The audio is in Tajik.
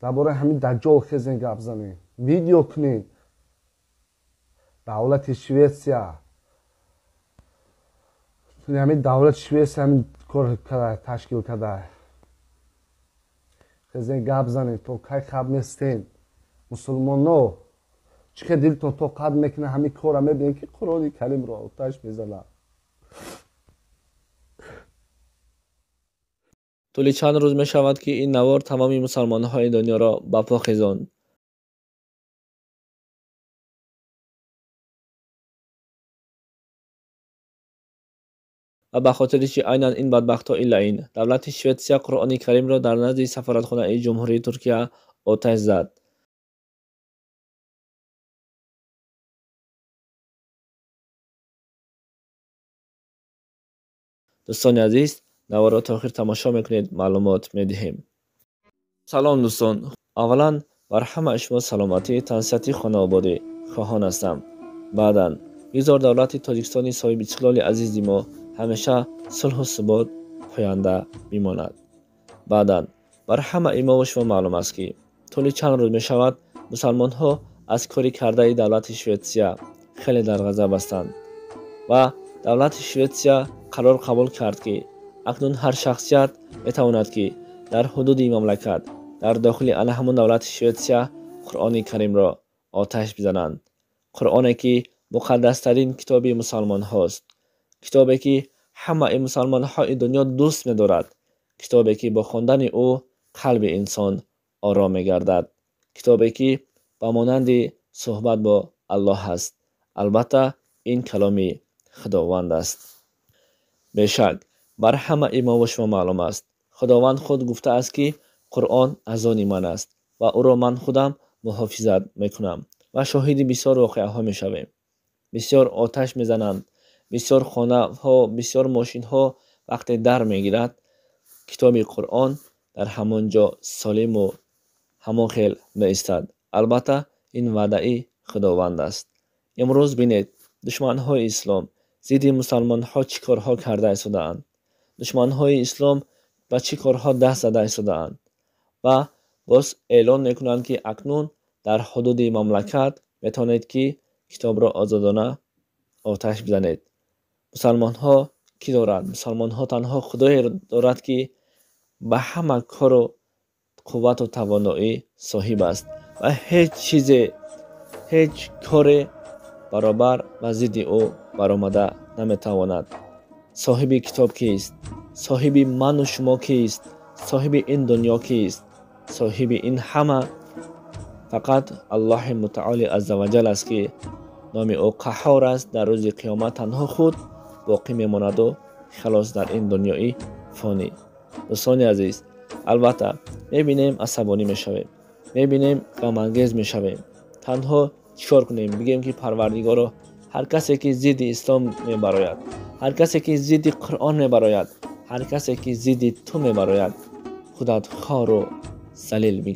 Дар бораи ҳамин даҷҷол хезен гап занед, видео кунед. Давлати Шветсия, ҳамин давлати Шветсия ҳамин кор ташкил карда. Хезен гап занед, то кай хаб нестен? Мусулмоно, чӣ хел дилтон тоқат мекунад ҳамин корра мебинед, ки Қуръони Каримро оташ мезанад? Тӯли чанд рӯз мешавад, ки ин навор тамоми мусалмонҳои дунёро ба по хезонд. Ва ба хотири чи айнан ин бадбахтҳои лаин давлати Шветсия Қуръони Каримро дар назди сафоратхонаи Ҷумҳурии Туркия оташ зад. Дӯстони азиз, наворро то охир тамошо мекунед, маълумот медиҳем. Салом, дӯстон! Аввалан бар ҳамаи шумо саломатӣ, тансиҳатӣ, хонаободӣ хоҳон ҳастам. Баъдан бигзор давлати Тоҷикистони соҳибистиқлоли азизи мо ҳамеша сулҳу субот поянда бимонад. Баъдан бар ҳамаи мову шумо маълум аст, ки тӯли чанд рӯз мешавад мусалмонҳо аз кори кардаи давлати Шветсия хеле дар ғазаб ҳастанд ва давлати Шветсия қарор қабул кард, ки акнун ҳар шахсият метавонад, ки дар ҳудуди мамлакат, дар дохили ана ҳамон давлати Шветсия Қуръони Каримро оташ бизананд. Қуръоне, ки муқаддастарин китоби мусалмонҳост, китобе, ки ҳамаи мусалмонҳои дунё дӯст медорад, китобе, ки бо хондани ӯ қалби инсон ором мегардад, китобе, ки ба монанди суҳбат бо Аллоҳ аст. Албатта, ин каломи Худованд аст. Бешак, бар ҳамаи мову шумо маълум аст, Худованд худ гуфтааст, ки Қуръон аз они ман аст ва ӯро ман худам муҳофизат мекунам. Ва шоҳиди бисёр воқеаҳо мешавем. Бисёр оташ мезананд, бисёр хонаҳо, бисёр мошинҳо вақте дар мегирад, китоби Қуръон дар ҳамон ҷо солиму ҳамон хел меистад. Албатта, ин ваъдаи Худованд аст. Имрӯз бинед, душманҳои ислом зидди мусалмонҳо чӣ корҳо карда истодаанд. Душманҳои ислом ба чӣ корҳо даст зада истодаанд ва боз эълон мекунанд, ки акнун дар ҳудуди мамлакат метавонед, ки китобро озодона оташ бизанед. Мусалмонҳо кӣ доранд? Мусалмонҳо танҳо Худое дорад, ки ба ҳама кору қуввату тавоноӣ соҳиб аст ва ҳеҷ чизе, ҳеҷ коре баробар ва зидди ӯ баромада наметавонад. Соҳиби китоб кист? Соҳиби ману шумо кист? Соҳиби ин дунё кист? Соҳиби ин ҳама фақат Аллоҳи мутаоли азза ва ҷал аст, ки номи ӯ Қаҳҳор аст. Дар рӯзи қиёмат танҳо худ боқӣ мемонаду халос дар ин дунёи фонӣ. Дӯстони азиз, албатта мебинем, асабонӣ мешавем, мебинем, ғамангез мешавем. Танҳо чӣ кор кунем? Бигем, ки Парвардигоро, ҳар касе, ки зидди ислом мебарояд, ҳар касе, ки зидди Қуръон мебарояд, ҳар касе, ки зидди ту мебарояд, худат хору залил бигардон.